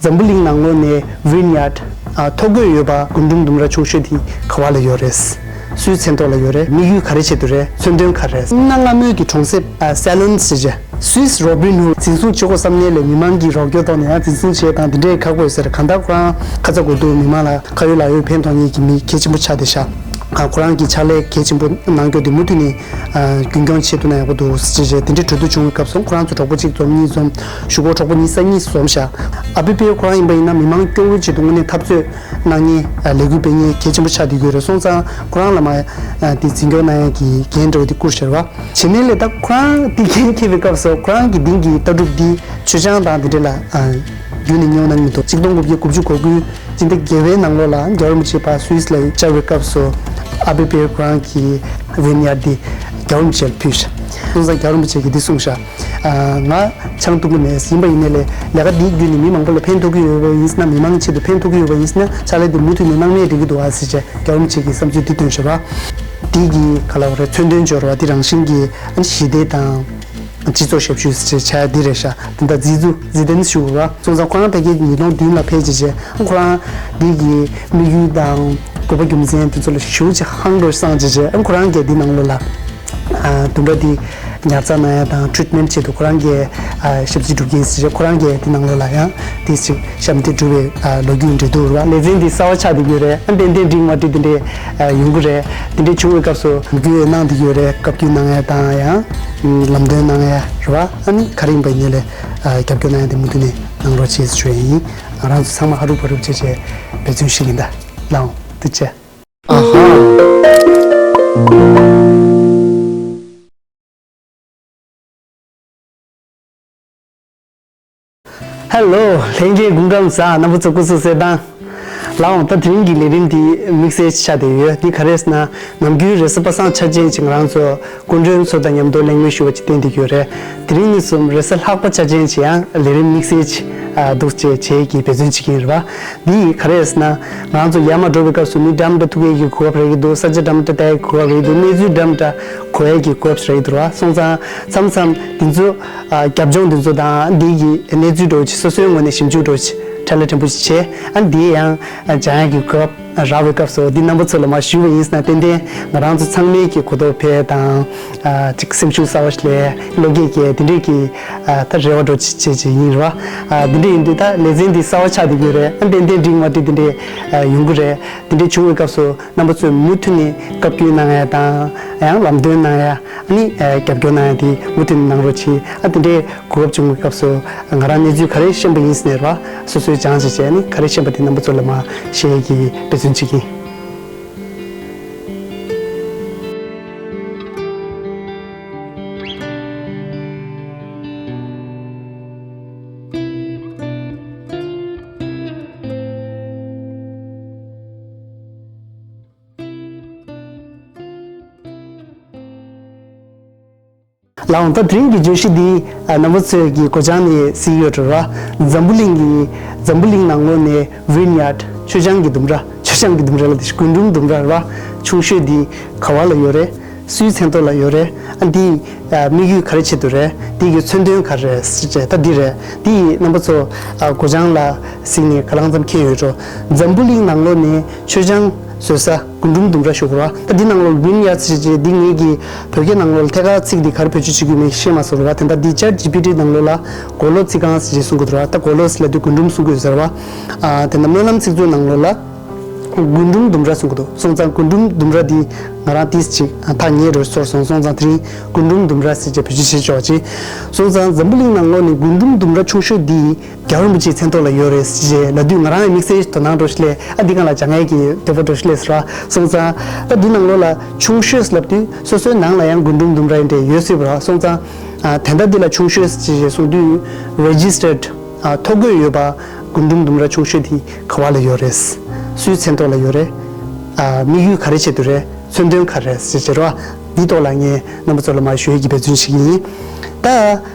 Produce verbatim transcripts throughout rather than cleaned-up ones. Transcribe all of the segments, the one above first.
འཛམ་བུ་གླིང་ནང་ལོགས་ནས་ཝིན་ཡར་ཐོ་འགོད་ཡོད་པ་རྒུན་འབྲུམ་ལྡུམ་ར་ཆུང་ཤོས་དེ་ག་བ་ལ་ཡོད་རེད། སུའི་མཚན་ཐོག་ལ་ཡོད་རེད། དམིགས་ཡུལ་ག་རེ་བྱེད་དུ་རེད། མཚོན་དོན་ག་རེ་རེད། གནའ་སྔ་མོའི་གི་གྲོང་གསེབ་སེ་ལོན་ཟེར་བྱས་སུའི་རོ་བིན་ཧུ་འཛིན་བཟུང་བྱེད་དགོས་བསམ་ནས་ལས་མི་མང་གི་རོགས་སྐྱོར་ཐོག་ནས་ཡང་འཛིན་བཟུང་བྱས་དང་དེ་འདྲའི་ཁག་པོ་ཡོད་ཟེར། གང་ལྟར་ཁོ་རང་ཁ་ཚ་དགོས་གཏུགས་མི་མང་ལ་ཁ་ཡོད་ལག་ཡོད་ཕན་ཐོགས་མཁན་གྱི་མི་གལ་ཆེན་པོ་ཆགས་བསྡད་ཤག་ཁོ་རང་གི་ཕྱག་ལས་གལ་ཆེན་པོ་གནང་རྒྱུ་དེ་མུ་མཐུད་ནས་རྒྱུན་སྐྱོང་བྱེད་ཐུབ་ན་ཡག་པོ་འདུག་ཟེར་བྱས་དེ་འདྲའི་གྲོས་བསྡུར་བྱུང་བའི་སྐབས་སུ་ཁོ་རང་ཚོ་གྲོགས་པོ་གཅིག་འཛོམས་གཉིས་འཛོམས་གཞུག་གུ་གྲོགས་པོ་ཉི་ཤུ་རྩ་གཉིས་འཛོམས་ཤག་ཨ་པེ་པེ་ཁོ་རང་ཡིན་པ་ཡིན་ན་མི་མང་སྐྱོང་བའི་ཆེད་དུ་དངོས་གནས་འཐབ་རྩོད་གནང་མཁན་ལས་འགུལ་སྤེལ་མཁན་གལ་ཆེན་པོ་ཆགས་བསྡད་ཡོད་རེད། སོང་ཙང་ཁོ་རང་ལ་མ་དེ་འཛིན་སྐྱོང་གནང་ཡག་གི་འགན་འདྲ་བོ་དེ་བསྐུར་བཞག་རེད་བ། བྱས་ནས་ལས་ད་ཁོ་རང་དེ་འགན་འཁྱེར་བའི་སྐབས་སུ་ཁོ་རང་གི་འདིང་གི་ལྟ་གྲུབ་འདི་མཆོད་ཆང་དང་དེ་འདྲ་ལ་རྒྱུན་ནས་ཉོ་གནང་མི་འདུག་གཅིག་སྟོང་དགུ་བརྒྱ་དགུ་བཅུ་གོ་དགུ་སྤྱི་ཟླ་བརྒྱད་པའི་ནང་ལོགས་ལ་རྒྱལ་བ་རིན་པོ་ཆེ་ཕར་སུད་སི་ལ་བཅར་བའི་སྐབས་སུ་ཨ་པེ་པེ་ཁོ་རང་གི་ཝིན་ཡར་འདི་རྒྱལ་བ་རིན་པོ་ཆེ་ལ་ཕུལ་ཤག་སོང་ཙང་རྒྱལ་བ་རིན་པོ་ཆེ་གིས་འདི་གསུངས་ཤག་ང་ཆང་འཐུང་གི་མེད། ཡིན་པ་ཡིན་ནའི་ལས་ལས་ཀ་འདིའི་བརྒྱུད་ནས་མི་མང་པོ་ལ་ཕན་ཐོགས་ཀྱི་ཡོད་པ་ཡིན་ན། མི་མང་ཆེད་དུ་ཕན་ཐོགས་ཀྱི་ཡོད་པ་ཡིན་ན་ཕྱག་ལས་འདི་མུ་མཐུད་ནས་གནང་ནའི་འགྲིག་གི་འདུག་ཨ་ཟེར་བྱས་རྒྱལ་བ་རིན་པོ་ཆེ་གིས་བསམ་ཚུལ་འདི་བཏོན་ཤག་ར། འདི་གི་ག་ལ་བ་རེད། མཚོན་དོན་འབྱོར་བ་འདི་རང་བཞིན་གྱིས་ཨ་ནི་ཞི་བདེ་དང་སྤྱི་ཚོགས་ཞབས་ཞུ་ཟེར་བྱས་བྱ་ཡ་འདི་རེད་ཤག་འདི་ད་ཛི་ཛུ་ཛི་དན་ཞུ་ར། སོང་ཙང་ཁོ་རང་ཕ་གིའི་ཉིས་སྟོང་བདུན་ལ་ཕེབས་བྱས་བྱས་ཁོ་རང་འདི་གི་དམིགས་ཡུལ་དང་དགོས་པ་རྒྱུ་མཚན་དེ་ཚོ་ལ་ཞེ་པོ་ཅིག་ཧང་འགྲོ་སངས་བྱས་བྱས་ཁོ་རང་གིས་འདི་ནང་ལོགས་ལ། ལྡུམ་ར་འདི་ཉར་ཚགས་གནང་ཡ་དང་ཊི་རི་ཊི་མེན་ཊི་ཆེད་དུ་ཁོ་རང་གིས་ཞབས་ཕྱི་སྒྲུབ་མཁན་ཞིག་རེད། ཁོ་རང་གིས་འདི་ནང་ལོགས་ལ་ཡང་དེ་ཞིག་ཞབས་འདེགས་སྒྲུབ་པའི་ལོ་རྒྱུས་འབྲི་འདུག་ར། ལེ་ཚན་འདི་གསར་པ་ཆགས་བསྡད་ཡོད་རེད། ཨ་ཏན་ཏན་འགྲིག་མ་འགྲིག་འདི་འདྲས་ཡོང་གི་རེད། འདི་འདྲས་བྱུང་བའི་སྐབས་སུ་བརྒྱུད་གནང་བསྡད་ཡོད་རེད། བཀའ་བཀྱོན་གནང་ཡ་དང་ཡང་ལམ་སྟོན་གནང་ཡ་རེད་བ། ཨ་ནི་ག་རེ་ཡིན་པ་ཡིན་ནའི་ལས་རྒྱབ་སྐྱོར་གནང་ཡ་དེ་མུ་མཐུད་ནས་གནང་རོགས་བྱེད་ཞུ་ཡ་ཡིན། ང་རང་ཚོ་ཚང་མ་ཧ་རུབ་བ་རུབ་བྱས་བྱས་འབད་བརྩོན་ཞིག་ཡིན་ད། ལའོ་ཐུགས་རྗེ་ཆེ། ཨ་ཧ། ཧེ་ལོ། ལྷན་རྒྱས་སྐུ་ཁམས་བཟང་། རྣམ་པ་ཚོ་སྐུ་གཟུགས་གསལ་ཐང་། ལའོ། ད་དེ་རིང་གི་ལས་རིམ་འདི་དམིགས་བསལ་ཆགས་བསྡད་ཡོད། འདི་ག་རེ་ཟེར་ན་ནམ་རྒྱུན་རེས་གཟའ་པ་སངས་འཆར་ཅན་ཅིག་ང་རང་ཚོ་སྐུ་མགྲོན་ཚོ་དང་མཉམ་དུ་གླེང་མོལ་ཞུ་བ་ཅིག་གཏན་འདེབས་ཡོད་རེད། དེ་རིང་ནས་བཟུང་རེས་གཟའ་ལྷག་པ་ཆ་ཅན་ཅིག་ཡང་ལས་རིམ་དམིགས་བསལ་ཅིག་འདུག་ཅེས་བྱེད་ཀྱི་འབད་བརྩོན་བྱེད་ཀྱི་ཡིན་རེད་བ། འདི་ག་རེ་ཟེར་ན་ང་ཚོ་ཡར་མར་འགྲོ་བའི་སྐབས་སུ་མི་འདྲ་མི་འདྲ་ཐུག་ཡས་ཀྱི་གོ་སྐབས་རག་གི་འདུག་ས་ཆ་འདྲ་མི་འདྲ་བལྟ་ཡས་ཀྱི་གོ་སྐབས་རག་གི་འདུག་གནས་ཚུལ་འདྲ་མི་འདྲ་གོ་ཡས་ཀྱི་གོ་སྐབས་རག་གི་འདུག་རེད་བ། སོང་ཙང་མཚམས་མཚམས་འདི་ཚོ་རྒྱབ་ལྗོངས་འདི་ཚོ་དང་འདི་གི་གནས་ཚུལ་འདྲ་བོ་ཅིག་སོ་སོའི་ངོས་ནས་ཞིབ་འཇུག་འདྲ་བོ་ཅིག་ཁྲལ་ལ་ཕྲན་བུ་ཅིག་བྱས། ཨ་འདི་ཡང་སྦྱང་ཡས་ཀྱི་གོ་སྐབས་རག་པའི་སྐབས་སུ་འདི་རྣམ་པ་ཚོ་ལ་མར་ཞུས་པ་ཡིན་ཟེར་ན་ཏན་ཏན་ང་རང་ཚོ་ཚང་མའི་གི་གོ་རྟོགས་འཕེལ་དང་། ཨ་ཅིག་སེམས་ཤུགས་གསར་པ་ཞིག་སླེབས། བློ་སྐྱེད་སྐྱེ་དེ་འདྲས་ཀྱི་ཨ་ད་རེ་བ་འདྲ་བོ་ཅིག་བྱེད་ཅིག་ཡིན་རེད་བ། ཨ་འདི་འདྲས་ཡིན་དུས་ད་ལེ་ཚན་འདི་གསར་པ་ཆགས་བསྡད་ཡོད་རེད། ཨ་ཏན་ཏན་འགྲིག་མ་འགྲིག་དེ་འདྲས་ཨ་ཡོང་གི་རེད། དེ་འདྲས་བྱུང་བའི་སྐབས་སུ་རྣམ་པ་ཚོས་མུ་མཐུད་ནས་བཀའ་བཀྱོན་གནང་ཡ་དང་ཡང་ལམ་སྟོན་གནང་ཡ། ཨ་ནི་ཨ་རྒྱབ་སྐྱོར་གནང་ཡ་དེ་མུ་མཐུད་ནས་གནང་རོགས་གྱིས། ཨ་དེ་འདྲའི་གོ་སྐབས་བྱུང་བའི་སྐབས་སུ་ང་རང་གནས་ཚུལ་ག་རེ་ཤེས་པ་ཡིན་ཟེར་ནས་ར་སོ་སོའི་སྦྱང་བྱས་བྱས་ནས་ག་རེ་ཤེས་པ་དེ་རྣམ་པ་ཚོ་ལ་མར་བཤད་ཀྱི་འབད་བརྩོན་བྱེད་ཀྱི་ཡིན། ལའང་ད་དེ་རིང་གི་བརྗོད་གཞི་འདི་རྣམ་པ་ཚོས་ཀྱི་སྒོ་བྱང་ནས་གཟིགས་ཡོད་འགྲོ་ར། འཛམ་བུ་གླིང་གི་འཛམ་བུ་གླིང་ནང་ལོགས་ནས་ཝིན་ཡར་ཌི་མཆོད་ཆང་གི་ལྡུམ་ར། མཆོད་ཆང་གི་ལྡུམ་ར་ལ་དེ་རྒུན་འབྲུམ་ལྡུམ་ར་ར་ཆུང་ཤོས་འདི་ག་བ་ལ་ཡོད་རེད། སུའི་མཚན་ཐོག་ལ་ཡོད་རེད། ཨ་འདི་དམིགས་ཡུལ་ག་རེ་ཆེད་དུ་རེད། འདི་གི་མཚོན་དོན་ག་རེ་རེད་ཟེར་ད་འདི་རེད། འདི་རྣམ་པ་ཚོ་སྒོ་བྱང་ལ་གཟིགས་ནས་ག་ལང་ཙམ་མཁྱེན་ཡོད་འགྲོ། འཛམ་བུ་གླིང་ནང་ལོགས་ནས་མཆོད་ཆང་བཟོ་ས་རྒུན་འབྲུམ་ལྡུམ་ར་ཞུ་དགོས་ར། ད་འདི་ནང་ལོགས་ལ་ཝིན་ཡར་ཌི་ཟེར་བྱས་འདི་ངེད་ཀྱི་བོད་སྐད་ནང་ལོགས་ལ་ཐད་ཀར་ཚིག་འདི་ག་རེ་བེད་སྤྱོད་བྱེད་དགོས་མིན་ཤེས་མ་སོང་ར། ད་ལྟ་འདི་ཅེཊ་ཇི་པི་ཊི་ནང་ལོགས་ལ་གོ་ལོག་རྩིས་ཁང་ཟེར་བྱས་གསུང་གི་འདུག་ར། ད་གོ་ལོག་ཟེར་ལབ་དུས་རྒུན་འབྲུམ་གསུང་གི་ཡོད་ཟེར་བ། ཨ་དེ་ནས་སྨོན་ལམ་ཚིག་མཛོད་ནང་ལོགས་ལ་རྒུན་འབྲུམ་ལྡུམ་ར་གསུང་གི་འདུག་སོང་ཙང་རྒུན་འབྲུམ་ལྡུམ་ར་འདི་ང་རང་ཏིས་ཅིག་ཐག་ཉེ་འགྲོ་ཚོར་སོང་། སོང་ཙང་དེ་རིང་རྒུན་འབྲུམ་ལྡུམ་ར་ཟེར་བྱས་བེད་སྤྱོད་བྱེད་ཆོག་ཅིག་སོང་ཙང་འཛམ་བུ་གླིང་ནང་ལོགས་ནས་རྒུན་འབྲུམ་ལྡུམ་ར་ཆུང་ཤོས་འདི་རྒྱལ་བ་རིན་པོ་ཆེའི་མཚན་ཐོག་ལ་ཡོད་རེད་ཟེར་ལབ་དུས་ང་རང་ཡང་དམིགས་བསལ་དོ་སྣང་འགྲོ་ཞིག་ལས། ཨ་འདི་སྒང་ལ་སྦྱང་ཡས་ཀྱི་འདོད་པ་འགྲོ་ཞིག་ལས་ཟེར་བ། སོང་ཙང་ད་འདི་ནང་ལོགས་ལ་ཆུང་ཤོས་ལབ་དུས་སོ་སོའི་ནང་ལ་ཡང་རྒུན་འབྲུམ་ལྡུམ་ར་ཡིན་འདྲ་ཡོད་སྲིད་པ་ར། སོང་ཙང་ཨ་དེ་འདྲ་འདི་ལ་ཆུང་ཤོས་ཅེས་གསུང་དུས་རེ་ཇི་སི་ཊར་ཌི་ཨ་ཐོ་འགོད་ཡོད་པ་རྒུན་འབྲུམ་ལྡུམ་ར་ཆུང་ཤོས་དེ་ག་བ་ལ་ཡོད་རེད། སུའི་མཚན་ཐོག་ལ་ཡོད་རེད། ཨ་དམིགས་ཡུལ་ག་རེ་ཆེད་དུ་རེད། མཚོན་དོན་ག་རེ་རེད་ཟེར་བྱས་ར། འདིའི་ཐོག་ལ་ངས་རྣམ་པ་ཚོ་ལ་མར་ཞུ་ཡས་ཀྱི་འབད་བརྩོན་བྱེད་ཀྱི་ཡིན། ད་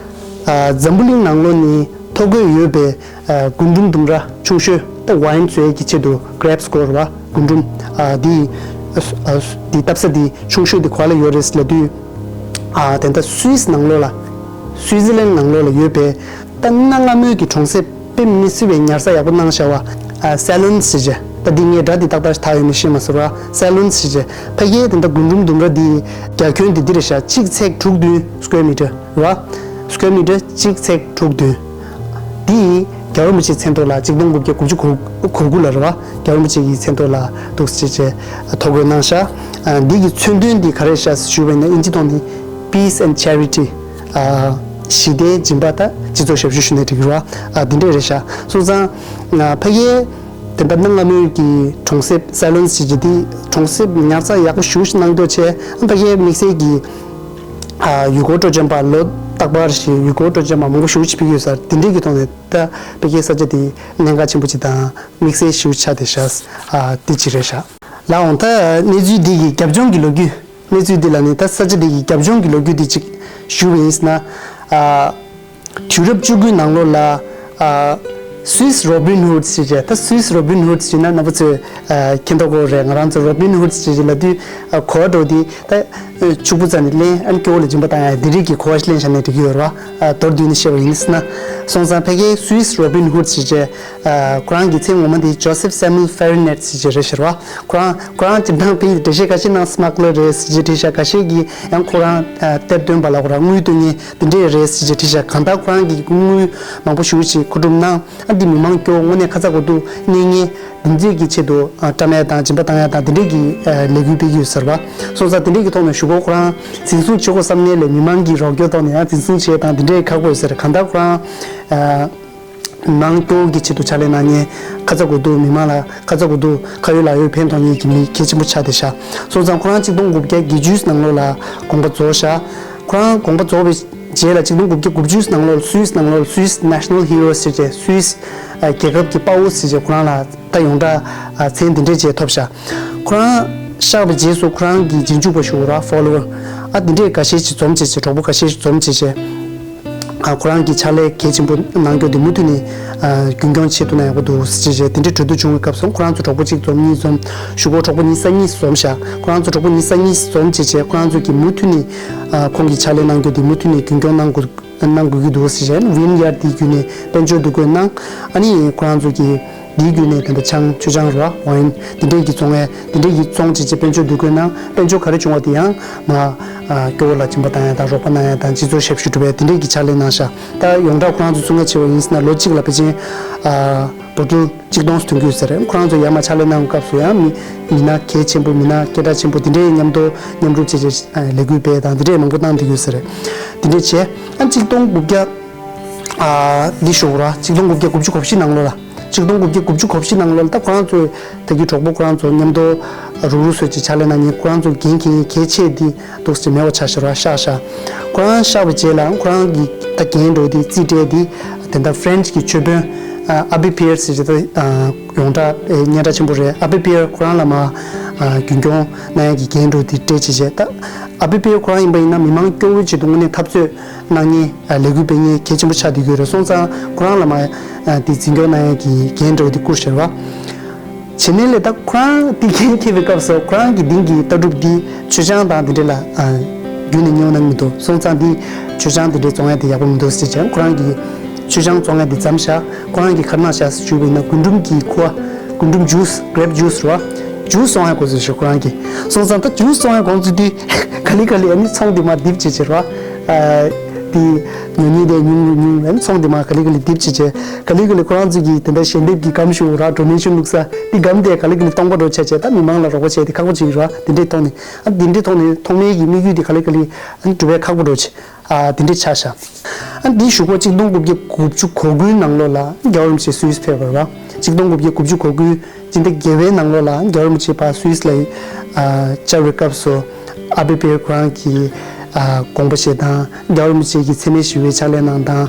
ཨ་འཛམ་བུ་གླིང་ནང་ལོགས་ནས་ཐོ་འགོད་ཡོད་པའི་ཨ་རྒུན་འབྲུམ་ལྡུམ་ར་ཆུང་ཤོས་ད་ཝའིན་བཟོ་ཡས་ཀྱི་ཆེད་དུ་གྷི་རེབ་སི་ཟེར་བ་རྒུན་འབྲུམ་ཨ་འདི་ཨ་འདི་བཏབ་ས་འདི་ཆུང་ཤོས་འདི་ག་བ་ལ་ཡོད་རེད་ལབ་དུས། ཨ་དེ་འདྲ་སུད་སི་ནང་ལོགས་ལ་སུའི་ཛི་ལན་ནང་ལོགས་ལ་ཡོད་པའི་ད་གནའ་སྔ་མོའི་གི་གྲོང་གསེབ་ དཔེ་མི་སྲིད་པའི་ཉར་ཚགས་ཡག་པོ་གནང་བཞག་པ། ཨ་སེ་ལོན་ཟེར་བྱས། ད་འདི་ངས་སྒྲ་འདི་ཏག་ཏག་ཞིག་ཐག་ཡོད་མེད་ཤེས་མ་སོང་ར། སེ་ལོན་ཟེར་བྱས། ཕ་གིའི་དེ་འདྲ་རྒུན་འབྲུམ་ལྡུམ་ར་འདི་རྒྱ་ཁྱོན་འདི་འདི་རེད་ཤག་གཅིག་ཚེག་དྲུག་བདུན་square meter ར། square meter གཅིག་ཚེག་དྲུག་བདུན། འདི་རྒྱལ་བ་རིན་པོ་ཆེའི་མཚན་ཐོག་ལ་གཅིག་སྟོང་དགུ་བརྒྱ་དགུ་བཅུ་གོ་གོ་དགུ་ལ་རེད་བ། རྒྱལ་བ་རིན་པོ་ཆེ་གི་མཚན་ཐོག་ལ་འདུག་སེ་བྱས་ཐོ་འགོད་གནང་ཤག་ཨ་འདི་གི་མཚོན་དོན་འདི་ག་རེ་ཤག་ཞུས་པ་ཡིན་ན་ཨིན་ཇི་ཐོག་ནས་Peace and Charity། ཨ་ཞི་བདེ་སྦྱིན་པ་དང་སྤྱི་ཚོགས་ཞབས་ཞུ་ཞུ་ནས་འགྲིག་གི་རེད་བ། ཨ་འདི་འདྲས་རེད་ཤག་སོང་ཙང་ཨ་ཕ་གིའི་དེ་འདྲ་གནའ་སྔ་མོའི་གི་གྲོང་གསེབ་སེ་ལོན་ཟེར་གྱི་འདི་གྲོང་གསེབ་ཉར་ཚགས་ཡག་པོ་ཞེ་པོ་ཅིག་གནང་འདོད་བྱས། ཨ་ཕ་གིའི་དམིགས་བསལ་གྱི་ཨ་ཡུལ་སྐོར་སྤྲོ་འཆམ་པ་ལོ་རྟག་པར་ཞིག་ཡུལ་སྐོར་སྤྲོ་འཆམ་པ་མང་པོ་ཞེ་པོ་ཅིག་ཕེབས་ཀྱི་ཡོད་ས་རེད། དེ་འདྲས་ཀྱི་ཐོག་ནས་ད་ཕ་གིའི་ས་ཆ་དེ་གནད་འགག་ཆེན་པོ་ཅིག་དང་དམིགས་བསལ་ཞེ་པོ་ཆགས་བསྡད་ཤག་ཨ་དེ་ཅིག་རེད་ཤག་ལགས་འོང་ད་གནས་ཚུལ་འདི་གི་རྒྱབ་ལྗོངས་ཀྱི་ལོ་རྒྱུས། གནས་ཚུལ་འདི་ལ་ནི་ད་ས་ཆ་འདི་གི་རྒྱབ་ལྗོངས་ཀྱི་ལོ་རྒྱུས་འདི་ཅིག་ཞུ་བ་ཡིན་ཟེར་ན། ཨ་དུས་རབས་བཅུ་དགུའི་ནང་ལོགས་ལ་ཨ་Swiss Robin Hood ཟེར་བྱས། ད་Swiss Robin Hood ཟེར་ན་རྣམ་པ་ཚོས་ཨ་མཁྱེན་རྟོགས་ཡོད་རེད། ང་རང་ཚོ་Robin Hood ཟེར་བྱས་ལབ་དུས་ཨ་གོ་བ་འདྲ་བོ་འདི་ད་ཕྱུག་པོ་རྩ་ནས་ལེན། ཨ་ནི་སྐྱོ་བོ་ལ་སྦྱིན་པ་བཏང་ཡ་འདི་རིགས་ཀྱི་གོ་བ་ཞིག་ལེན་བཞག་ནས་འགྲིག་གི་ཡོད་རེད་བ། ཨ་མདོར་བསྡུས་ནས་བཤད་པ་ཡིན་ཟེར་ན། སོང་ཙང་ཕ་གིའི་Swiss Robin Hood ཟེར་བྱས། ཨ་ཁོ་རང་གི་མཚན་ངོ་མ་དེ་Joseph Samuel Farinet ཟེར་གྱི་རེད་ཤག་ར། ཁོ་རང་ཁོ་རང་སྤྱིར་བཏང་དེ་འགྲེལ་བཤད་ཁ་ཤས་ནང་སྨག་ལ་རེད་ཟེར་གྱི་བྲིས་ཤག་ཁ་ཤས་ཀྱིས་ཡང་ཁོ་རང་ཨ་གཏེར་སྟོན་པ་ལ་ཁོ་རང་དངུལ་སྟོན་མཁན་དེ་འདྲས་རེད་ཟེར་གྱི་བྲིས་ཤག་གང་ལྟར་ཁོ་རང་གིས་དངུལ་མང་པོ་ཞེ་པོ་ཅིག་མཁོ་སྒྲུབ་གནང་། ཨ་འདི་མི་མང་སྐྱོ་བོ་དངོས་གནས་ཁ་ཚ་དགོས་གཏུགས་གནས་མཁན་དེ་ཚོའི་གི་ཆེད་དུ་ཨ་བཀྲམ་ཡ་དང་སྦྱིན་པ་བཏང་ཡ་དང་དེ་འདྲས་ཀྱི་ཨ་ལས་འགུལ་སྤེལ་གྱི་ཡོད་ས་རེད་བ། སོང་ཙང་དེ་འདྲས་ཀྱི་ཐོག་ནས་གཞུག་གུ་ཁོ་རང་འཛིན་བཟུང་བྱེད་དགོས་བསམ་ནའི་ལས་མི་མང་གི་རོགས་སྐྱོར་ཐོག་ནས་ཡང་འཛིན་བཟུང་བྱེད་དང་དེ་འདྲས་ཁག་པོ་ཡོད་ས་རེད། གང་ལྟར་ཁོ་རང་ཨ། མང་སྐྱོ་བོ་གི་ཆེད་དུ་ཕྱག་ལས་གནང་མཁན། ཁ་ཚ་དགོས་གཏུགས་མི་མང་ལ་ཁ་ཚ་དགོས་གཏུགས་ཁ་ཡོད་ལག་ཡོད་ཕན་ཐོགས་མཁན་གྱི་མི་གལ་ཆེན་པོ་ཆགས་བསྡད་ཤག་སོང་ཙང་ཁོ་རང་གཅིག་སྟོང་དགུ་བརྒྱ་བརྒྱད་ཅུ་ནང་ལོགས་ལ་དགོངས་པ་རྫོགས་ཤག་ཁོ་རང་དགོངས་པ་རྫོགས་པའི་རྗེས་ལ་གཅིག་སྟོང་དགུ་བརྒྱ་དགུ་བཅུ་ནང་ལོགས་ལ་སུད་སི་ནང་ལོགས་ལ་Swiss National Hero ཟེར་བྱས་སུད་སི་རྒྱལ་ཁབ་ཀྱི་དཔའ་བོ་ཟེར་བྱས་ཁོ་རང་ལ་ད་ཡོངས་གྲགས་མཚན་འདི་འདྲས་བྱས་ཐོབ་ཤག་ཁོ་རང་གཤེགས་པའི་རྗེས་སུ་ཁོ་རང་གི་རྗེས་འཇུག་པ་ཞུ་བ་ར་follower ཨ་འདི་འདྲས་འགའ་ཤས་ཅིག་འཛོམས་བྱས་བྱས་གྲོགས་པོ་འགའ་ཤས་ཅིག་འཛོམས་བྱས་བྱས། ཨ་ཁོ་རང་གི་ཕྱག་ལས་གལ་ཆེན་པོ་གནང་རྒྱུ་དེ་མུ་མཐུད་ནས་ཨ་རྒྱུན་སྐྱོང་བྱེད་ཐུབ་ན་ཡག་པོ་འདུག་ཟེར་བྱས་དེ་འདྲའི་གྲོས་བསྡུར་བྱུང་བའི་སྐབས་སུ་ཁོ་རང་ཚོ་གྲོགས་པོ་གཅིག་འཛོམས་གཉིས་འཛོམས། གཞུག་གུ་གྲོགས་པོ་ཉི་ཤུ་རྩ་གཉིས་འཛོམས་ཤག་ཁོ་རང་ཚོ་གྲོགས་པོ་ཉི་ཤུ་རྩ་གཉིས་འཛོམས་བྱས་བྱས་ཁོ་རང་ཚོ་གིས་མུ་མཐུད་ནས་ཨ་ཁོང་གི་ཕྱག་ལས་གནང་རྒྱུ་དེ་མུ་མཐུད་ནས་རྒྱུན་སྐྱོང་གནང་དགོས་གནང་དགོས་ཀྱི་འདུག་ཟེར་བྱས་ཝིན་ཡར་དེའི་བརྒྱུད་ནས་དཔལ་འབྱོར་བསྡུ་འགོད་གནང་། ཨ་ནི་ཁོ་རང་ཚོ་གིས་དེའི་བརྒྱུད་ནས་དེ་འདྲ་ཆང་མཆོད་ཆང་རེད་བ་ཝའིན་དེ་འདྲས་ཀྱི་བཙོང་ཡས་དེ་འདྲས་ཀྱི་བཙོང་བྱས་བྱས་དཔལ་འབྱོར་བསྡུ་འགོད་གནང་། དཔལ་འབྱོར་ག་རེ་བྱུང་བ་དེ་ཡང་མ་ཨ་སྐྱོ་བོ་ལ་སྦྱིན་པ་བཏང་ཡ་དང་རོགས་པ་གནང་ཡ་དང་སྤྱི་ཚོགས་ཞབས་ཞུ་སྒྲུབ་ཡ་དེ་འདྲས་ཀྱི་ཕྱག་ལས་གནང་ཤག་ད་ཡོངས་གྲགས་ཁོ་རང་ཚོ་གསུང་ཡ་བྱས་པ་ཡིན་ཟེར་ན་ལོ་གཅིག་ལ་ཕལ་ཆེར་ཨ་བོ་ཊལ་གཅིག་སྟོང་ཙམ་འཐུང་གི་ཡོད་ས་རེད། ཁོ་རང་ཚོ་ཡར་མར་ཕྱག་ལས་གནང་སྐབས་སུ་ཡང་མི་མི་སྣ་གལ་ཆེན་པོ་མི་སྣ་སྐད་གྲགས་ཆེན་པོ་དེ་འདྲས་མཉམ་དུ་མཉམ་རུབ་བྱས་བྱས་ལས་འགུལ་སྤེལ་དང་དེ་འདྲས་མང་པོ་གནང་བསྡད་ཀྱི་ཡོད་ས་རེད། དེ་འདྲས་བྱས་ཨ་གཅིག་སྟོང་དགུ་བརྒྱ་ཨ་འདི་ཞོག་ར་གཅིག་སྟོང་དགུ་བརྒྱ་དགུ་བཅུ་གོ་བཞི་ནང་ལོགས་ལ། གཅིག་སྟོང་དགུ་བརྒྱ་དགུ་བཅུ་གོ་བཞི་ནང་ལོགས་ལ་ད་ཁོ་རང་ཚོས་ད་གི་གྲོགས་པོ་ཁོ་རང་ཚོ་མཉམ་དུ་རུག་རུག་བཟོས་ཅིག་ཕྱག་ལས་གནང་མཁན་ཁོ་རང་ཚོ་འགན་འཁྱེར་མཁན་གལ་ཆེ་འདི་འདུག་ཟེར་མེད་པ་ཆགས་ཤག་ར་ཤག་ཤག་ཁོ་རང་གཤེགས་པའི་རྗེས་ལ་ཁོ་རང་གི་ད་འགན་འགྲོ་དེ་རྩིས་སྤྲད་དེ་དེ་འདྲ་ཧྥ་རན་ཆི་གི་ཆོས་དཔོན་ཨ་བི་པི་ཡེར་ཟེར་གྱི་ད་ཡོངས་གྲགས་སྙན་གྲགས་ཆེན་པོ་རེད། ཨ་བི་པི་ཡེར་ཁོ་རང་ལ་མར་རྒྱུན་སྐྱོང་གནང་ཡ་གི་འགན་འགྲོ་དེ་སྤྲད་བྱས་བྱས་ད་ཨ་བི་པི་ཡེར་ཁོ་རང་ཡིན་པ་ཡིན་ན་མི་མང་སྐྱོ་བོའི་ཆེད་དུ་དངོས་གནས་འཐབ་རྩོད་གནང་མཁན་ལས་འགུལ་སྤེལ་མཁན་གལ་ཆེན་པོ་ཆགས་བསྡད་ཡོད་རེད། སོང་ཙང་ཁོ་རང་ལ་མ་དེ་འཛིན་སྐྱོང་གནང་ཡ་གི་འགན་འདྲ་བོ་དེ་བསྐུར་བཞག་རེད་བ། བྱས་ནས་ལས་ད་ཁོ་རང་དེ་འགན་འཁྱེར་བའི་སྐབས་སུ་ཁོ་རང་གི་དེང་གི་ལྟ་གྲུབ་འདི་མཆོད་ཆང་དང་དེ་འདྲ་ལ་རྒྱུན་ནས་སྙེག་གནང་གི་མི་འདུག་སོང་ཙང་འདི་མཆོད་ཆང་དེ་འདྲ་བཙོང་ཡ་དེ་ཡག་པོ་མི་འདུག་ཟེར་བྱས་ཁོ་རང་གི་མཆོད་ཆང་བཙོང་ཡ་དེ་མཚམས་བཞག་ཁོ་རང་གི་ག་རེ་གནང་བཞག་ཟེར་ཞུས་པ་ཡིན་ན་རྒུན་འབྲུམ་གྱི་ཁུ་བ་རྒུན་འབྲུམ་ཇུས་grape juice་རེད་བ། ཇུས་བཙོང་ཡ་དགོས་ཟེར་ཞུ་ཁོ་རང་གིས། སོང་ཙང་ད་ཇུས་བཙོང་ཡ་དགོངས་ཚུལ་དེ་ག་ལེ་ག་ལེ་ཨ་ནི་ཚོང་དེ་མར་རྡིབ་བྱེད་བྱེད་ར། དེ་ཉོ་མཁན་དེ་ཉུང་རུ་ཉུང་རུ་ཨ་ནི་ཚོང་དེ་མར་ག་ལེ་ག་ལེ་རྡིབ་བྱེད་བྱེད་ག་ལེ་ག་ལེ་ཁོ་རང་ཚོ་གིས་དེ་འདྲ་ཞལ་འདེབས་ཀྱི་སྒམ་ཞིག་ར་donation་བླུགས་ས་དེ་སྒམ་དེ་ག་ལེ་ག་ལེ་སྟོང་པ་འགྲོ་བྱས་བྱས་ད་མི་མང་ལ་རོགས་པ་བྱས་དེ་ཁག་པོ་ཅིག་ར། དེ་འདྲའི་ཐོག་ནས་ཨ་དེ་འདྲའི་ཐོག་ནས་ཐོག་མའི་གི་དམིགས་ཡུལ་དེ་ག་ལེ་ག་ལེ་ཨ་ནི་འགྲུབ་པའི་ཁག་པོ་འགྲོ་བྱས། ཨ་དེ་འདྲའི་ཆ་བཞག་ཨ་འདིའི་གཞུག་གུ་གཅིག་སྟོང་དགུ་བརྒྱ་དགུ་བཅུ་གོ་དགུའི་ནང་ལོགས་ལ་རྒྱལ་བ་རིན་པོ་ཆེ་སུད་སི་ཕེབས་པ་རེད་བ། གཅིག་སྟོང་དགུ་བརྒྱ་དགུ་བཅུ་གོ་དགུའི་སྤྱི་ཟླ་བརྒྱད་པའི་ནང་ལོགས་ལ་རྒྱལ་བ་རིན་པོ་ཆེ་ཕར་སུད་སི་ལ་ཨ་བཅར་བའི་སྐབས་སུ་ཨ་བི་པེར་ཁོ་རང་གི་ཨ་དགོངས་པ་བཞེས་དང་རྒྱལ་བ་རིན་པོ་ཆེ་གི་འཚེ་མེད་ཞི་བའི་ཕྱག་ལས་གནང་དང་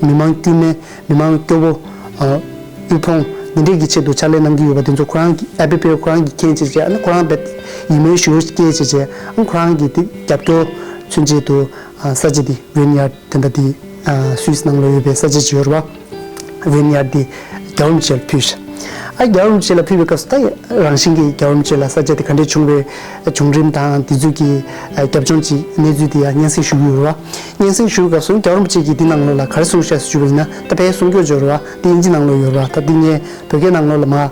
མི་མང་དཀྱུས་མའི་མི་མང་སྐྱོ་བོ་ཨ་དབུལ་ཕོངས་འདི་འདྲས་ཀྱི་ཆེད་དུ་ཕྱག་ལས་གནང་གི་ཡོད་པ་དེ་ཚོ་ཁོ་རང་གི་ཨ་བི་པེར་ཁོ་རང་གིས་མཁྱེན་བྱས་བྱས་ཨ་ནི་ཁོ་རང་བེད་ཡིད་སྨོན་ཞུ་སྐྱེས་བྱས་བྱས་ཨ་ཁོ་རང་གི་དེ་རྒྱབ་སྐྱོར་མཚོན་ཆེད་དུ། ས་ཆ་འདི་ཝིན་ཡར་དེ་འདྲ་འདི་སུད་སི་ནང་ལ་ཡོད་པའི་ས་ཆ་ཅིག་ཡོད་རེད་བ། ཝིན་ཡར་འདི་རྒྱལ་བ་རིན་པོ་ཆེར་ཕུལ་ཤག་ཨ་རྒྱལ་བ་རིན་པོ་ཆེ་ལ་ཕུལ་བའི་སྐབས་སུ་ད་རང་བཞིན་གྱིས་རྒྱལ་བ་རིན་པོ་ཆེ་ལ་ས་ཆ་དེ་ག་འདྲས་བྱུང་བའི་བྱུང་རིམ་དང་དེ་ཚོའི་གི་རྒྱབ་ལྗོངས་ཀྱི་གནས་ཚུལ་དེ་ཡང་སྙན་སེང་ཞུ་གི་ཡོད་རེད་བ། སྙན་སེང་ཞུ་བའི་སྐབས་སུ་རྒྱལ་བ་རིན་པོ་ཆེ་གིས་འདི་ནང་ལོགས་ལ་ག་རེ་གསུངས་ཤག་ཞུ་བ་ཡིན་ན། ད་ཕར་གསུང་སྐྱོར་ཡོད་རེད་བ། འདི་དབྱིན་ཇི་ནང་ལོགས་ཡོད་རེད་བ། ད་འདི་ངས་བོད་སྐད་ནང་ལོགས་ལ་མར་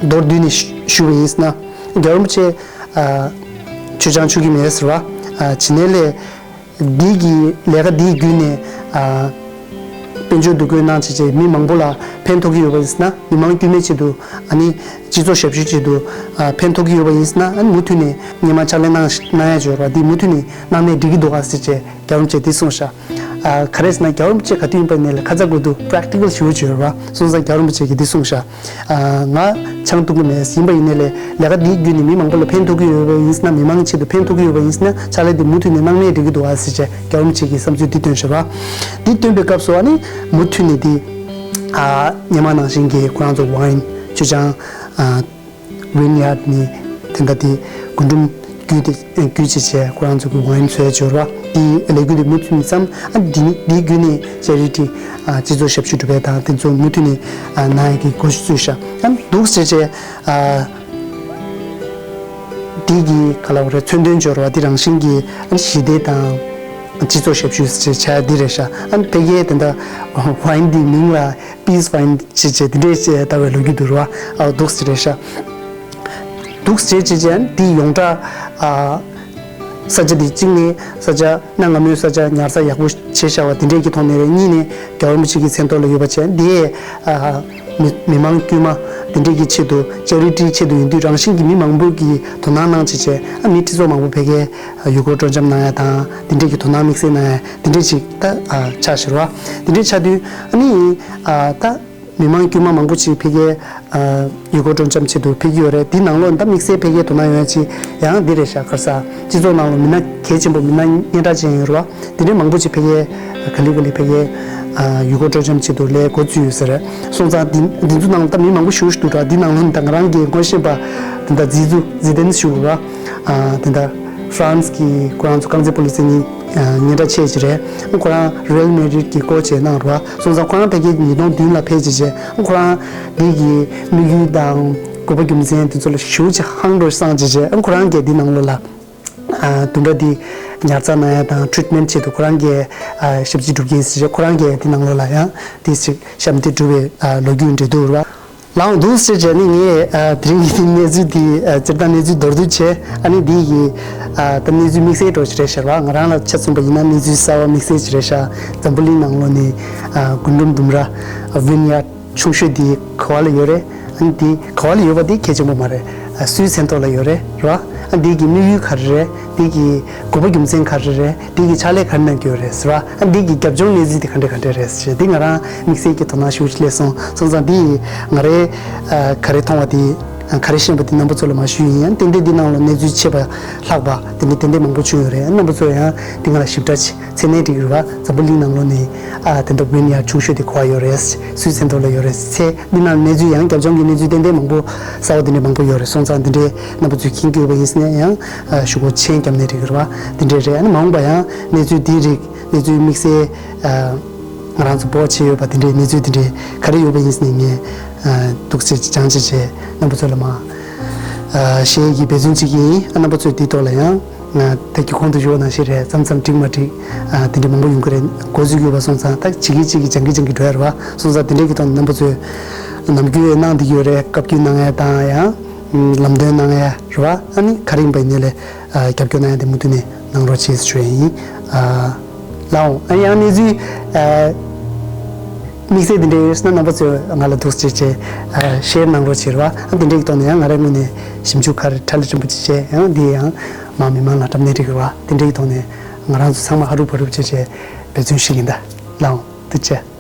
མདོར་བསྡུས་ནས་ཞུ་བ་ཡིན་ཟེར་ན། རྒྱལ་བ་རིན་པོ་ཆེ་ཆོས་ཀྱང་ཆོས་ཀྱི་མེད་ཟེར་བ། བྱས་ནས་ལས། འདི་གི་ལས་ཀ་འདིའི་བརྒྱུད་ནས་ཨ། དཔལ་འབྱོར་འདུ་འགོད་གནང་བྱས་བྱས་མི་མང་པོ་ལ་ཕན་ཐོགས་ཀྱི་ཡོད་པ་ཡིན་ཟེར་ན། མི་མང་དཀྱུས་མའི་ཆེད་དུ། ཨ་ནི་སྤྱི་ཚོགས་ཞབས་ཞུའི་ཆེད་དུ་ཨ། ཕན་ཐོགས་ཀྱི་ཡོད་པ་ཡིན་ཟེར་ན། ཨ་ནི་མུ་མཐུད་ནས་སྔོན་མ་ཕྱག་ལས་གནང་གནང་ཡ་ཡོད་རེད་བ། འདི་མུ་མཐུད་ནས་གནང་ནས་འགྲིག་གི་འདུག་ག་ཟེར་བྱས་རྒྱལ་བ་རིན་པོ་ཆེས་འདི་གསུངས་ཤག་ཨ། ག་རེ་ཟེར་ན། རྒྱལ་བ་རིན་པོ་ཆེ་ག་དུས་ཡིན་པ་ཡིན་ནའི་ལས་ཁ་ཚ་དགོས་གཏུགས་པྲེག་ཊི་ཀལ་ཞེ་པོ་ཅིག་ཡོད་རེད་བ། སོང་ཙང་རྒྱལ་བ་རིན་པོ་ཆེ་གིས་འདི་གསུངས་ཤག་ཨ། ང་ཆང་འཐུང་གི་མེད། ཡིན་པ་ཡིན་ནའི་ལས་ལས་ཀ་འདིའི་བརྒྱུད་ནས་མི་མང་པོ་ལ་ཕན་ཐོགས་ཀྱི་ཡོད་པ་ཡིན་ཟེར་ན། མི་མང་གི་ཆེད་དུ་ཕན་ཐོགས་ཀྱི་ཡོད་པ་ཡིན་ཟེར་ན། ཕྱག་ལས་འདི་མུ་མཐུད་ནས་གནང་ནའི་འགྲིག་གི་འདུག་ག་ཟེར་བྱས་རྒྱལ་བ་རིན་པོ་ཆེ་གིས་བསམ་ཚུལ་འདི་བཏོན་ཤག་ར། འདི་བཏོན་པའི་སྐབས་སུ་ཨ་ནི་མུ་མཐུད་ནས་འདི། ཨ། སྔོན་མ་ནང་བཞིན་གྱི་ཁོ་རང་ཚོ་ཝའིན་ཆུ་ཆང་། ཨ། ཝིན་ཡར་ཌི་ནས་དེ་འདྲ་དེ་རྒུན་འབྲུམ་བརྒྱུད་དེ་བརྒྱུད་བྱས་བྱས་ཁོ་རང་ཚོ་གི་ཝའིན་བཟོ་ཡ་སྦྱོར་བ་དེ་ལས་འགུལ་དེ་མུ་མཐུད་ནས་བརྩམས། ཨ། འདི་ནི་འདིའི་བརྒྱུད་ནས་ཅེ་རི་ཊི། ཨ། སྤྱི་ཚོགས་ཞབས་ཞུ་སྒྲུབ་པ་དང་དེ་ཚོ་མུ་མཐུད་ནས། ཨ། གནང་ཡ་གི་འགོ་བཙུགས་ཤག་ཨ། འདུག་བྱས་བྱས། ཨ། འདི་གི་ག་ལབ་དགོས་རེད། མཚོན་དོན་སྦྱོར་བ་འདི་རང་བཞིན་གྱིས། ཨ། ཞི་བདེ་དང་སྤྱི་ཚོགས་ཞབས་ཞུ་ཟེར་བྱས་བྱ་ཡ་འདི་རེད་ཤག་ཨ། ཕ་གིའི་དེ་འདྲ་ཝའིན་འདིའི་མིང་ལ་པིས་ཝའིན་ཅེས་བྱས་དེ་འདྲས་བྱས་བཏགས་པའི་ལོ་རྒྱུས་འདུག་ར་བ། ཨ། འདུག་སེ་རེད་ཤག་འདུག་སེ་བྱས་བྱས་འདི་ཡོངས་གྲགས། ཨ། ས་ཆ་འདི་གཅིག་ནས་ས་ཆ་གནའ་སྔ་མོའི་ས་ཆ་ཉར་ཚགས་ཡག་པོ་བྱས་བཞག་པ་དེ་འདྲས་ཀྱི་ཐོག་ནས་རེད། གཉིས་ནས་རྒྱལ་བ་རིན་པོ་ཆེ་གི་མཚན་ཐོག་ལ་ཡོད་པ་བྱས། འདི། ཨ། མི་མི་མང་དཀྱུས་མ་དེ་འདྲས་ཀྱི་ཆེད་དུ། ཅེ་རི་ཊིའི་ཆེད་དུ་ཡིན་དུས་རང་བཞིན་གྱིས་མི་མང་པོ་གིས་དོ་སྣང་གནང་བྱས་བྱས། ཨ། མི་ཁྲི་ཚོ་མང་པོ་ཕ་གིར་ཡུལ་སྐོར་སྤྲོ་འཆམ་གནང་ཡ་དང་དེ་འདྲས་ཀྱི་དོ་སྣང་དམིགས་བསལ་གནང་ཡ་དེ་འདྲས་ཅིག་ད། ཨ། ཆགས་བཞག་ར་བ། དེ་འདྲས་ཆགས་དུས་ཨ་ནི། ཨ། ད་མི་མང་དཀྱུས་མ་མང་པོ་ཅིག་ཕ་གིར། ཨ། ཡུལ་སྐོར་སྤྲོ་འཆམ་ཆེད་དུ་ཕེབས་ཀྱི་ཡོད་རེད། དེའི་ནང་ལོགས་ད་དམིགས་བསལ་ཕ་གིར་དོ་སྣང་ཡོད་ཡ་ཅིག་ཡང་འདི་རེད་ཤག་ག་རེ་ཟེར། སྤྱི་ཚོགས་ནང་ལ་མི་སྣ་གལ་ཆེན་པོ། མི་སྣ་སྙན་གྲགས་ཅན་ཡོད་རེད་བ། དེ་འདྲའི་མང་པོ་ཅིག་ཕ་གིར་ག་ལེ་ག་ལེ་ཕ་གིར། ཨ། ཡུལ་སྐོར་སྤྲོ་འཆམ་ཆེད་དུ་སླེབས་འགོ་བཙུགས་ཡོད་ས་རེད། སོང་ཙང་འདི་འདི་ཚོ་ནང་ལ་ད་མི་མང་པོ་ཞེ་པོ་ཞིག་འདུག་ར། འདི་ནང་ལ་ད་ང་རང་གི་ངོ་ཤེས་པ་དེ་འདྲ་ཛི་ཛུ་ཛི་དན་ཞུ་ར། ཨ། དེ་འདྲ་ཧྥ་རན་སི་གི་ཁོ་རང་ཚོ་རྐང་རྩེད་སྤོ་ལོ་རྩེད་མཁན། ཨ། སྙན་གྲགས་ཆེ་ཅིག་རེད། ཁོ་རང་རེ་ཨལ་མེ་ཌི་རིད་གི་ཀོ་ཆི་གནང་ར་བ། སོང་ཙང་ཁོ་རང་ཕ་གིར་ཉིས་སྟོང་བདུན་ལ་ཕེབས་བྱས་བྱས། ཁོ་རང་འདི་གི་དམིགས་ཡུལ་དང་དགོས་པ་རྒྱུ་མཚན་དེ་ཚོ་ལ་ཞེ་པོ་ཅིག་ཧང་འགྲོ་སོང་བྱས་བྱས། ཁོ་རང་གིས་འདི་ནང་ལོགས་ལ། ཨ། དུམ་གྲ་འདི་ཉར་ཚགས་གནང་ཡ་དང་ཊི་རི་ཊི་མེན་ཊི་ཆེད་དུ་ཁོ་རང་གིས། ཨ། ཞབས་ཕྱི་སྒྲུབ་མཁན་ཟེར་བྱས་ཁོ་རང་གིས་འདི་ནང་ལོགས་ལ་ཡང་འདི་ཞིག་ཞབས་འདེགས་སྒྲུབ་པའི། ཨ། ལོ་རྒྱུས་འདྲ་འདུག་ར་བ། ལགས་འོང་། འདུག་སེ་བྱས་ནས་ངས། ཨ། དེ་རིང་གི་གནས་ཚུལ་འདི། ཨ། སྤྱིར་བཏང་གནས་ཚུལ་མདོར་བསྡུས་བྱས། ཨ་ནི་འདི་གི། ཨ། ད་གནས་ཚུལ་དམིགས་བསལ་འདྲ་ཞིག་རེད་ཤག་ར་བ། ང་རང་ལ་ཆ་མཚོན་པ་ཡིན་ན་གནས་ཚུལ་གསར་བ་དམིགས་བསལ་ཞིག་རེད་ཤག་འཛམ་བུ་གླིང་ནང་ལོགས་ནས། ཨ། རྒུན་འབྲུམ་ལྡུམ་ར་ཝིན་ཡར་ཌི་ཆུང་ཤོས་འདི་ག་བ་ལ་ཡོད་རེད། ཨ་ནི་འདི་ག་བ་ལ་ཡོད་པ་འདི་གལ་ཆེན་པོ་མ་རེད། ཨ། སུའི་མཚན་ཐོག་ལ་ཡོད་རེད། ར་བ། ཨ། འདི་གི་དམིགས་ཡུལ་ག་རེ་རེད། འདི་གི་དགོས་པ་རྒྱུ་མཚན་ག་རེ་རེད། འདི་གི་ཕྱག་ལས་ག་རེ་གནང་གི་ཡོད་རེད་ཟེར་བ། ཨ། འདི་གི་རྒྱབ་ལྗོངས་གནས་ཚུལ་དེ་ག་འདྲ་ག་འདྲ་རེད་ཟེར། འདི་ང་རང་དམིགས་བསལ་གྱི་དོ་སྣང་ཤུགས་ཆེ་སླེབས་སོང་། སོང་ཙང་འདི་ང་རའི། ཨ། ག་རེ་མཐོང་བ་དེ། ཨ། ག་རེ་ཤེས་པ་དེ་རྣམ་པ་ཚོ་ལ་མར་ཞུས་ཡིན། ཡང་ཏན་ཏན་འདི་ནང་ལ་གནས་ཚུལ་ཆེ་བ་ལྷག་པ་དེ་འདྲ་ཏན་ཏན་མང་པོ་བྱུང་ཡོད་རེད། རྣམ་པ་ཚོ་ཡང་འདི་ང་ལ་ཞིབ་ཕྲ་ཅིག་མཚན་གནས་འགྲིག་རེད་བ། འཛམ་བུ་གླིང་ནང་ལོགས་ནས། ཨ། དེ་འདྲ་ཝིན་ཡར་ཌི་ཆུང་ཤོས་དེ་ག་བ་ཡོད་རེད། སུའི་མཚན་ཐོག་ལ་ཡོད་རེད་ཟེར། འདི་ནང་གནས་ཚུལ་ཡང་རྒྱབ་ལྗོངས་ཀྱི་གནས་ཚུལ་ཏན་ཏན་མང་པོ་གསར་བ་དེ་འདྲ་མང་པོ་ཡོད་རེད། སོང་ཙང་འདི་འདྲའི་རྣམ་པ་ཚོས་མཁྱེན་གྱི་ཡོད་པ་ཡིན་ཟེར་ན་ཡང་། ཨ། ཞུ་སྒོ་མཆན་བརྒྱབ་ནས་འགྲིག་གི་རེད་བ། འདི་འདྲ་རེད། ཨ་ནི་མ་འོངས་པ་ཡང་གནས་ཚུལ་འདིའི་རིགས། གནས་ཚུལ་དམིགས་བསལ། ཨ། ང་རང་ཚོ་སྤོབས་པ་བྱེད་འོས་པ་དེ་འདྲའི་གནས་ཚུལ་དེ་འདྲའི་ག་རེ་ཡོད་པ་ཡིན་ཟེར་ན་ངས། ཨ། འདུག་སེ་སྦྱངས་བྱས་བྱས་རྣམ་པ་ཚོ་ལ་མར། ཨ། བཤད་ཀྱི་འབད་བརྩོན་བྱེད་ཀྱི་ཡིན། ཨ། རྣམ་པ་ཚོས་འདིའི་ཐོག་ལ་ཡང་། ཨ། ད་གིན་གོང་དུ་ཞུས་པ་ནང་བཞིན་རེད། མཚམས་མཚམས་འགྲིག་མ་འགྲིག་ཨ། དེ་འདྲ་མང་པོ་ཡོང་གི་རེད། འགོ་འཛུགས་ཡོད་པ་སོང་ཙང་ད་གཅིག་གིས་གཅིག་གིས་སྦྱང་གིན་སྦྱང་གིན་འགྲོ་ཡ་རེད་བ། སོང་ཙང་དེ་འདྲའི་གི་ཐོག་ནས་རྣམ་པ་ཚོས་ནམ་རྒྱུན་གནང་བསྡད་ཀྱི་ཡོད་རེད། བཀའ་བཀྱོན་གནང་ཡ་དང་ཡང་། ལམ་སྟོན་གནང་ཡ་རེད་བ། ཨ་ནི་ག་རེ་ཡིན་པ་ཡིན་ནའི་ལས། ཨ། རྒྱབ་སྐྱོར་གནང་ཡ་དེ་མུ་མཐུད་ནས་གནང་རོགས་བྱེད་ཞུ་ཡ་ཡིན། ཨ། ལགས་འོང་། ཨ། ཡང་གནས་ཚུལ། ཨ། དམིགས་བསལ་དེ་འདྲ་ཡོད་ན་རྣམ་པ་ཚོས་ང་ལ་འདུག་སེ་བྱས་བྱས། ཨ། ཤེར་གནང་རོགས་བྱེད་རེད་བ། ཨ། དེ་འདྲའི་གི་ཐོག་ནས་ཡང་ང་རའི་ངོས་ནས་ཞིབ་འཇུག་ག་རེ་ཁྲ་ལི་ཕྲན་བུ་ཅིག་བྱས། ཡང་འདི་ཡང་མར་མི་མང་ལ་བཀྲམ་ནའི་འགྲིག་གི་རེད་བ། དེ་འདྲའི་གི་ཐོག་ནས་ང་རང་ཚོ་ཚང་མ་ཧ་རུབ་བ་རུབ་བྱས་བྱས་འབད་བརྩོན་ཞུ་གི་ཡིན་ད། ལགས་འོང་། ཐུགས་རྗེ་ཆེ།